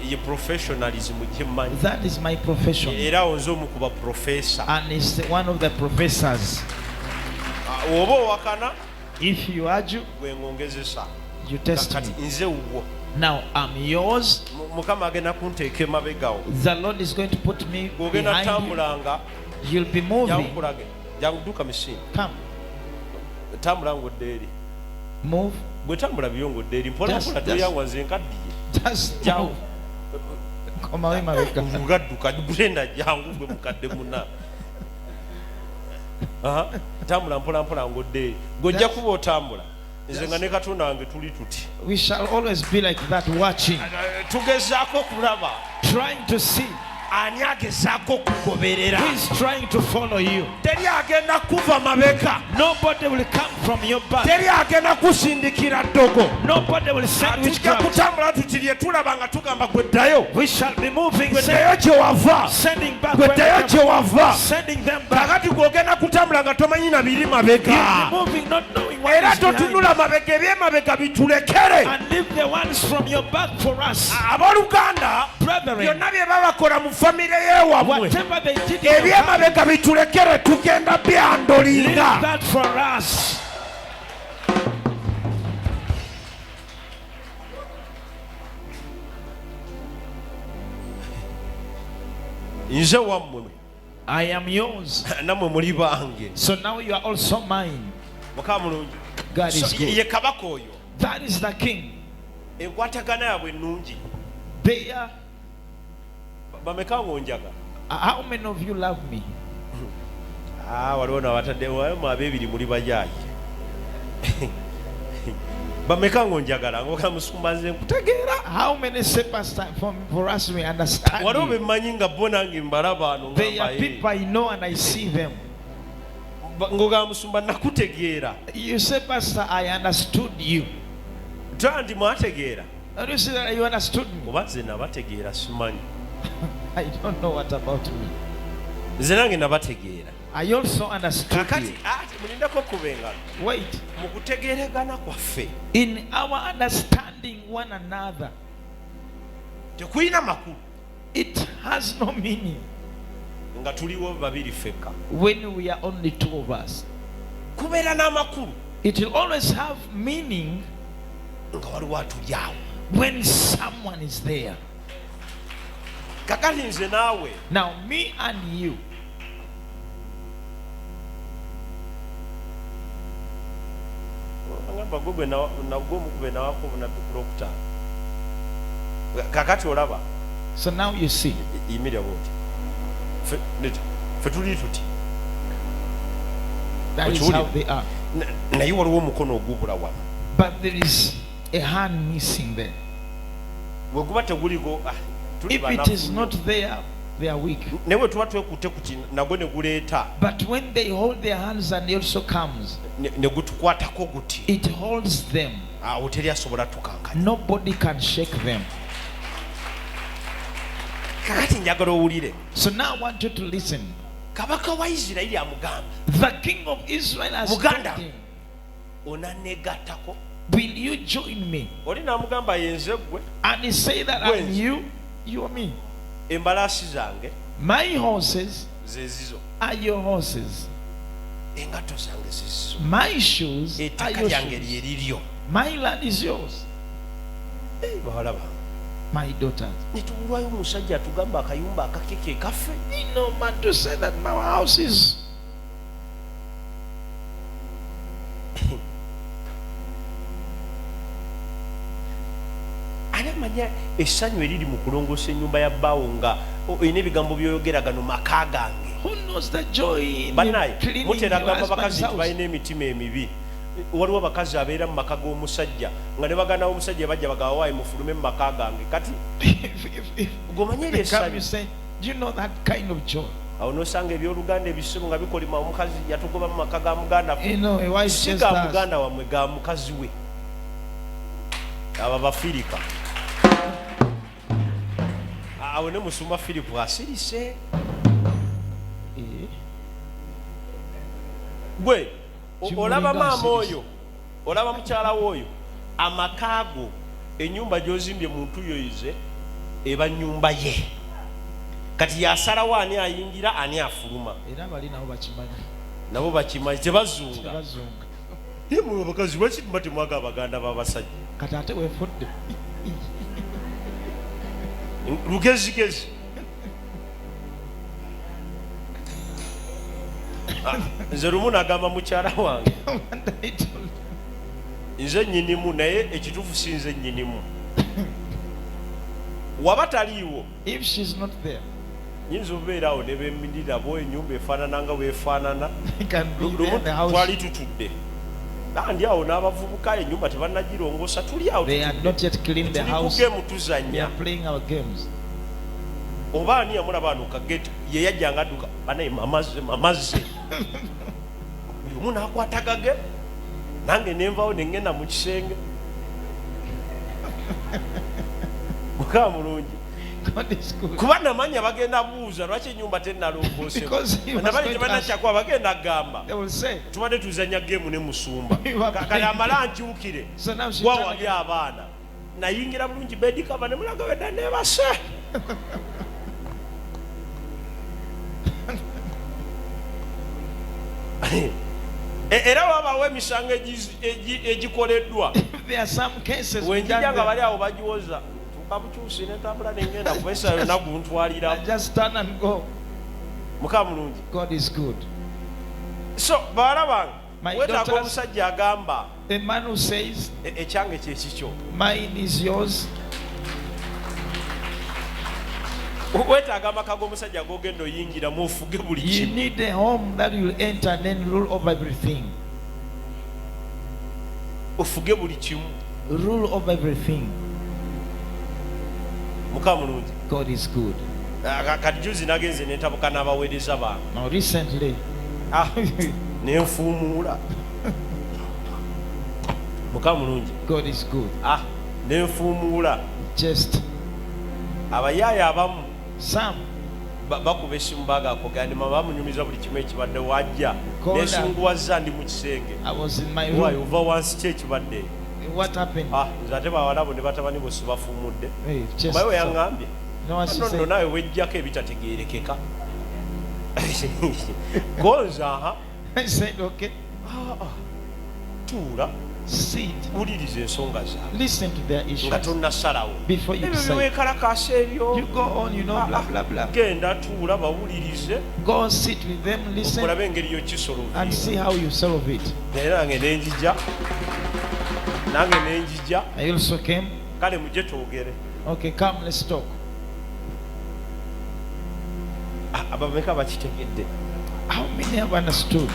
Ye professionalism gye mmanyi. That is my profession. Era awo nze omu ku ba professor. And is one of the professors. Ah, oba owakana. If you argue, gwe ngongezesa. You test me. Nze wuwo. Now I'm yours. Mukama agenda kunteeka emabegawo. The Lord is going to put me Gw'ogenda tambulanga. You'll be moving. Jangu nkulage. Jangu dduka misinde. Come. Tambula ng'odda eri. Move. Gwe tambula byo ng'odda eri. Mpola mpola toyangwa nze nkaddiye. Just Jangu. Komawo emabega. Ngadduka Brenda jangu gwe mukadde muna. Tambula mpola mpola ng'odda eri. Gwe ojja kuba otambula. Nze nga ne Katonda wange tuli tuti. We shall always be like that watching. Tugezaako okulaba. Trying to see. Ani agezaako okugoberera? Who is trying to follow you? Teri agenda kuva mabega. Nobody will come from your back. Teri agenda kusindikira ddogo. Nobody will send Tujja witchcraft. kutambula tuti lye tulaba nga tugamba gwe ddayo. We shall be moving. Gwe ddayo gye wava. Sending back. Gwe ddayo gye wava. Sending them back. Kakati gw'ogenda kutambula nga tomanyi na biri mabega. You'll be moving not knowing what Era is behind. totunula mabega, eby'emabega bitulekere. And leave the ones from your back for us. Abooluganda, Brethren, byonna bye babakola mu famire y'ewammwe, whatever they did in your family, eby'emabega bitulekere, tugenda byandolinga. leave that for us. Nze wammwe. I am yours. Nammwe muli bange. So now you are also mine. Mukama mulungi. God is So, good. ye kabaka oyo. That is the king. Enkwatagana yaabwe ennungi. They are. Bameka ng'onjaga? How many of you love me? Waliwo n'abatadde, waliwo ab'ebiri muli bayaaye. Bameka ng'onjagala? Ng'ogamba musumba nze nkutegeera. How many say pastor for us we understand Waliwo you. be mmanyi nga bo nange mbalaba wano They ngamba, are people I know and I see them. Ng'ogamba musumba nakutegeera. You say pastor I understood you. Tolaba nti mwategeera. And you say that you understood me. Oba nze nabategeera simanyi. I don't know what about me. Nze nange nabategeera. I also understood Kakati, you. ate mulindeko okuba engalo. Wait. Mu kutegeeragana kwaffe. In our understanding one another. Tekulina makulu. It has no meaning. Nga tuliwo babiri ffekka. When we are only two of us. Kubeera n'amakulu. It will always have meaning. Nga waliwo atuli awo. When someone is there. Kakati nze naawe. Now me and you. Ngamba gwe na gwe omukube nawako obunabbi ku Lwokutaano. Kakati olaba. So now you see. Yimirira bw'oti. Ffe tuli tuti. That is how they are. Naye waliwo omukono ogubula wano. But there is a hand missing there. Bwe guba teguliko, tuli If it banafu is nnyo. not there, they are weak. Naye bwe tuba twekutte ku kino, nagwo ne guleeta. But when they hold their hands and it also comes, Ne gutukwatako guti. It holds them. Awo teri asobola tukankanya. Nobody can shake them. Kakati njagala owulire. So now I want you to listen. Kabaka wa Isirayiri amugambye. The king of Israel has Muganda. told him, Onanneegattako. Will you join me? Oli n'amugamba yenze ggwe. And he said that I'm Gwe. you, you are me. Embalaasi zange My horses ze zizo. are your horses. Engatto zange ze zizo. My shoes are Ettaka your lyange shoes. lye liryo. My land is yours. Bawala bange. My daughters. Ne tubulwayo omusajja atugamba akayumba akakeke kaffe. You know, man, to say that my house is. Ani amanya essanyu eriri mu kulongoosa ennyumba ya bbaawo nga olina ebigambo by'oyogera gano maka gange. Who knows the joy in Bannaye, cleaning mutera your gamba husband's abakazi nti house? balina emitima emibi. Waliwo abakazi abeera mu maka g'omusajja nga ne baganda b'omusajja bajja bagamba waayi mufulume mu maka gange. Kati, gwe omanyi They eryo come, you essanyu? say, do you know that kind of joy? Awo n'osanga ebyoluganda ebisiru nga bikolima omukazi yatugoba mu maka ga muganda ffe. You know, a wife Si says ga that. muganda wammwe, ga mukazi we. Abo Abafirika. Awo ne musumba Philip asirise. Gwe, Kimulinga olaba maama asirise. oyo, olaba mukyala we oyo, amaka go, ennyumba gy'ozimbye mu ntuyoyize, Eba nnyumba ye. Kati yasalawo ani ayingira, ani afuluma. Era bali nabo bakimanyi. Nabo bakimanyi, tebazunga. Tebazunga. Naye mwe abakazi lwaki muba temwaga abaganda b'abasajja? Kati ate wefudde. Lugezigezi. Ah, nze lumu nagamba mukyala wange, One day told nze nnyinimu, naye ekituufu si nze nnyinimu. Waba taliiwo, If she's not there, nyinza obubeera awo ne beemirira bo, ennyumba efaanana nga bwefaanana. he can be there Lumu in the house. twali tutudde, nandi awo n'abavubuka, ennyumba tebannagirongoosa, tuli awo They had tutudde. not yet cleaned the Tuli ku house. game We tuzannya. are playing our games. Oba ani yamulaba ano kageti, ye yajjanga adduka, banaye mamazze mamazze. Buli omu n'akwata gage, nange nenvawo nengenda mu kisenge. Mukama mulungi. God is good. Kuba namanya bagenda buuza lwaki ennyumba tennalongoosebwa. Because he was Nabali going to ask. tebanakyakuba, bagenda kugamba They will say, tubadde tuzanya game ne musumba. We were Kale playing. amala nkyukire. So now she Gwa turned wali again. abaana nayingira bulungi bed cover ne mulaga wedda nebase. Era wabaawo emisango egikoleddwa. There are some cases we Wenjija done nga bali there. awo bagiwoza, ntuuka bukyusi nentambula nengenda kuba essa yonna guntwalira. I just turn and go. Mukama mulungi. God is good. So bawala bange, My weetaaga daughters- omusajja agamba, The man who says, "Ekyange kyekikyo." "Mine is yours." Weetaaga amaka g'omusajja g'ogenda oyingiramu ofuge buli You kimu. need a home that you will enter and then rule over everything. Ofuge buli kimu. Rule over everything. Mukama mulungi. God is good. Ah, kati juzi nagenze nentabuka n'abaweereza bange. Now recently, Ah, nenfuumuula. Mukama mulungi. God is good. Ah, nenfuumuula. Just Abayaaya abamu some bakuba essimu bagakogandima bamunyumiza buli kimu ekibadde wajja. Called Nesunguwazza ndi mu kisenge. I was in my Waayo room. ova wansi ki ekibadde? What happened? Ah, nze ate bawala bo ne batabani bo sibafuumudde. Hey, just Omanyi we some. yaŋŋambye? You know what she No, nno said? naawe wejjako ebitategeerekeka. Gonza aha. I said, "Okay, Tuula, sit, wuliriza ensonga zaabwe listen to their nga issues tonnasalawo. before you Ebyo decide." byeweekalakaasa ebyo. You go on, blah blah blah. Genda tuula bawulirize. Go sit with them, listen, Olabe engeri and yokisolovinga. see how you solve it. Naye nange nenjija, nange nenjija. I also came. Kale mujje twogere. Okay, come, let's talk. Ah, abameka bakitegedde? How many have understood?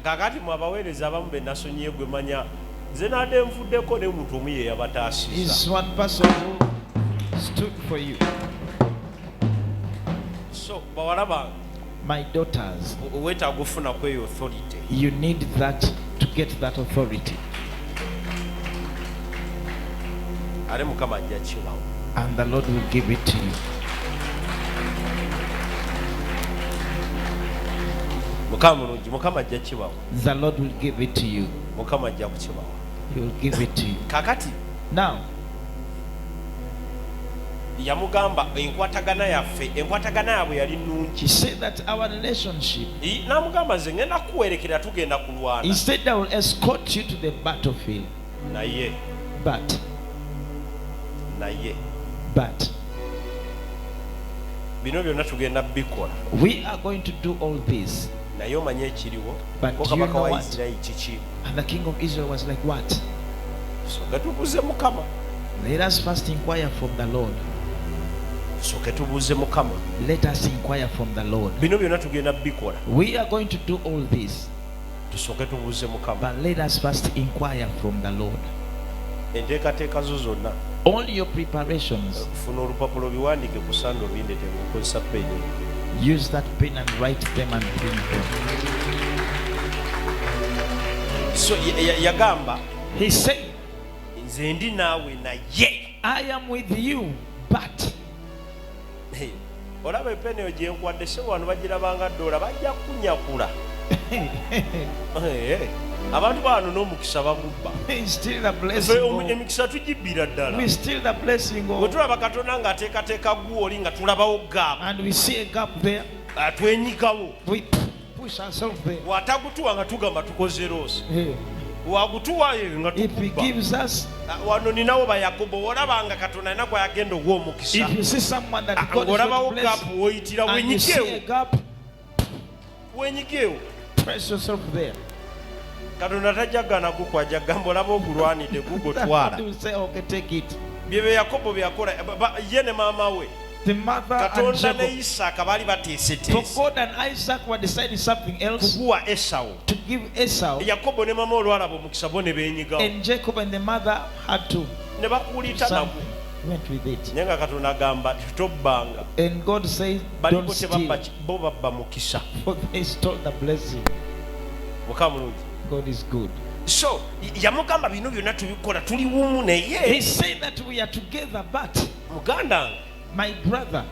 Kakati mwe abaweereza abamu be nasonyiye, gwe manya nze nadde nvuddeko, ne muntu omu ye yabataasizza. Is one person who stood for you. So bawala bange, My daughters, weetaaga ofunaku eyo authority. you need that to get that authority. Ate Mukama ajja kibawo. And the Lord will give it to you. Mukama mulungi, Mukama ajja kibawo. The Lord will give it to you. Mukama ajja kukibawa. He will give it to you. Kakati Now, yamugamba enkwatagana yaffe, enkwatagana yaabwe yali nnungi. he said that our relationship, N'amugamba nze ngenda kukuwerekera, tugenda he kulwana. said, "I will escort you to the battlefield." Naye But, naye but, bino byonna tugenda bikola. we are going to do all this. Naye omanye ekiriwo? But Ko do you kabaka know wa what? Isirayiri kiki? And the king of Israel was like, "What?" Tusooke tubuuze Mukama. Let us first inquire from the Lord. Tusooke tubuuze Mukama. Let us inquire from the Lord. Bino byonna tugenda bikola. We are going to do all this, Tusooke tubuuze Mukama. but let us first inquire from the Lord. Enteekateeka zo zonna, All your preparations, funa olupapula obiwandiike ku sande obindete ng'okozesa peni. Use that pen and write them and bring them. So yagamba, He said, "Nze ndi naawe, naye." "I am with you, but." Hey, olaba epeni eyo gyenkwadde se wano bagirabanga ddoola, bajja kunyakula. Eh, eh. Abantu bano n'omukisa bagubba. They steal the Ffe blessing. Oh. emikisa tugibbira ddala. We steal the blessing. Bwe Oh. tulaba Katonda ng'ateekateeka gw'oli nga tulabawo gap, And we see a gap there. Twenyikawo. We push ourselves there. Bw'atagutuwa nga tugamba tukoze loosi. Yeah. Wagutuwa ye nga If he tukubba. gives us, Wano ninawo ba Yakobo olaba nga Katonda alina gw'ayagenda owa omukisa. if you see someone that God is going Ng'olabawo to bless, gap w'oyitira and you see a wenyikewo. gap, Wenyikewo. Press yourself there. Katonda tajja gana gukwajja gamba olaba ogulwanidde gugotwala. God will say, okay, take it. Bye bye Yakobo bye yakola ye ne maama we. The mother and Katonda ne Jacob. Isaaka baali For bateeseteese God and Isaac were deciding something else kuguwa Esawu. to give Esau, Yakobo ne maama olwalaba omukisa bo ne beenyigawo. and Jacob and the mother had to Ne bakuuliita nagwo. something. Went with it. Naye nga Katonda agamba tobbanga. And God says, Bali don't bo steal, tebabba bo babba mukisa. for they stole the blessing. Mukama mulungi. God is good. So yamugamba bino byonna tubikola tuli wumu He naye said that we are together, but muganda wange my brother,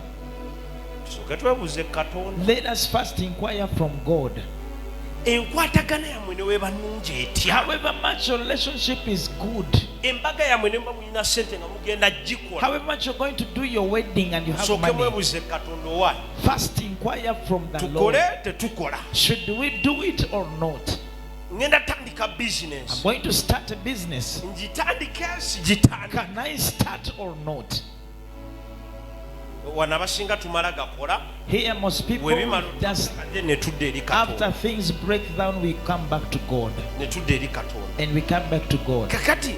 tusooke twebuuze Katonda. let us first inquire from God. Enkwatagana yammwe ne weeba nnungi etya? However much your relationship is good, Embaga yammwe ne muba mulina ssente nga mugenda gikola. however much you're going to do your wedding and you have Tusooke money, mwebuuze Katonda owaayi. first inquire from the Lord. Tukole tetukola. Should we do it or not? Ngenda tandika I'm bizinensi. going to start a business. Ngitandike sigitandike. Can I start or not? Wano abasinga tumala gakola. Here, most people Bwe bimala just then ne tudda eri after Katonda. things break down, we come back to God. Ne tudda eri Katonda. And we come back to God. Kakati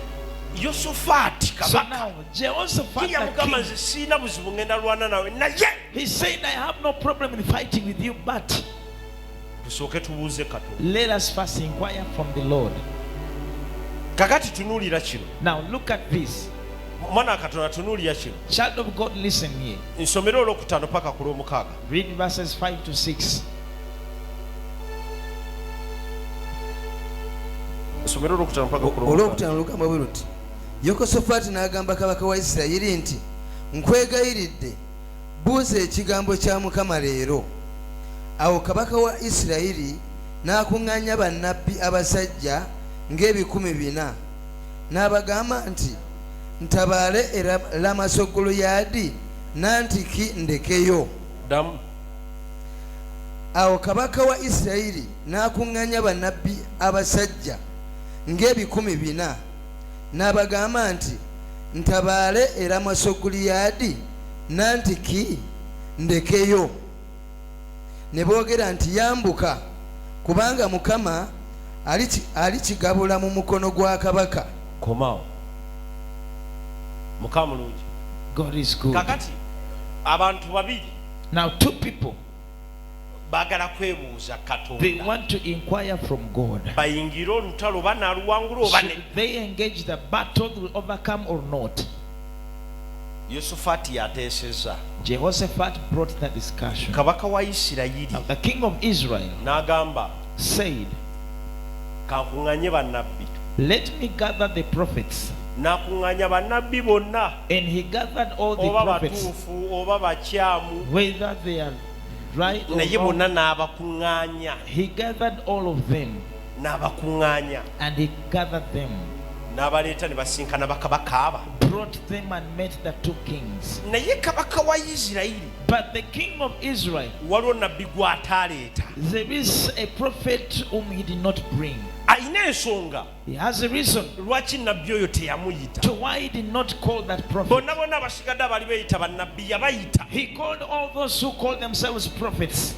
Yosofaati So kabaka now, Jehoshaphat, ye the yamugamba king, nze sirina buzibu ngenda lwana nawe naye he said, I have no problem in fighting with you, but tusooke tubuuze Katonda. let us first inquire from the Lord. Kakati tunuulira kino. Now, look at this. Mwana wa Katonda tunuulira kino. Child of God, listen here. Nsomere olwokutaano paka ku lwomukaaga. Read verses 5 to 6. Nsomere olwokutaano paka ku lwomukaaga. Olwokutaano lugamba bwe luti Yekosofaati n'agamba kabaka wa Isirayiri nti nkwegayiridde buuza ekigambo kya Mukama leero. Awo kabaka wa Isirayiri n'akuŋŋaanya bannabbi abasajja ng'ebikumi 4 n'abagamba nti ntabaale e Lamasogoloyaadi nantiki ndekeyo. Ddamu. Awo kabaka wa Isirayiri n'akuŋŋaanya bannabbi abasajja ng'ebikumi 4 n'abagamba nti ntabaale e Lamasogoloyaadi nantiki ndekeyo. Ne boogera nti yambuka kubanga Mukama alikigabula mu mukono gwa kabaka. Komawo. Mukama mulungi. God is good. Kakati abantu babiri Now, two people, baagala kwebuuza they Katonda. want to inquire from God. Bayingire olutalo banaaluwangula oba ne. Should they engage the battle, will overcome or not? Yosofaati yateesezza. Jehoshaphat brought that discussion. Kabaka wa Isirayiri Now, the king of Israel n'agamba said, kankuŋŋaanye bannabbi. Let me gather the prophets. N'akuŋŋaanya bannabbi bonna And he gathered all the oba prophets, batuufu oba bakyamu whether they are right or naye wrong. bonna n'abakuŋŋaanya He gathered all of them, n'abakuŋŋaanya and he gathered them, n'abaleeta ne basinkana bakabaka aba. brought them and met the two kings. Naye kabaka wa Isirayiri But the king of Israel, waliwo nabbi gw'ataaleeta. there is a prophet whom he did not bring. Alina ensonga He has a reason lwaki nabbi oyo teyamuyita. to why he did not call that prophet. Bonna bonna abasigadde abaali beeyita bannabbi yabayita. He called all those who call themselves prophets.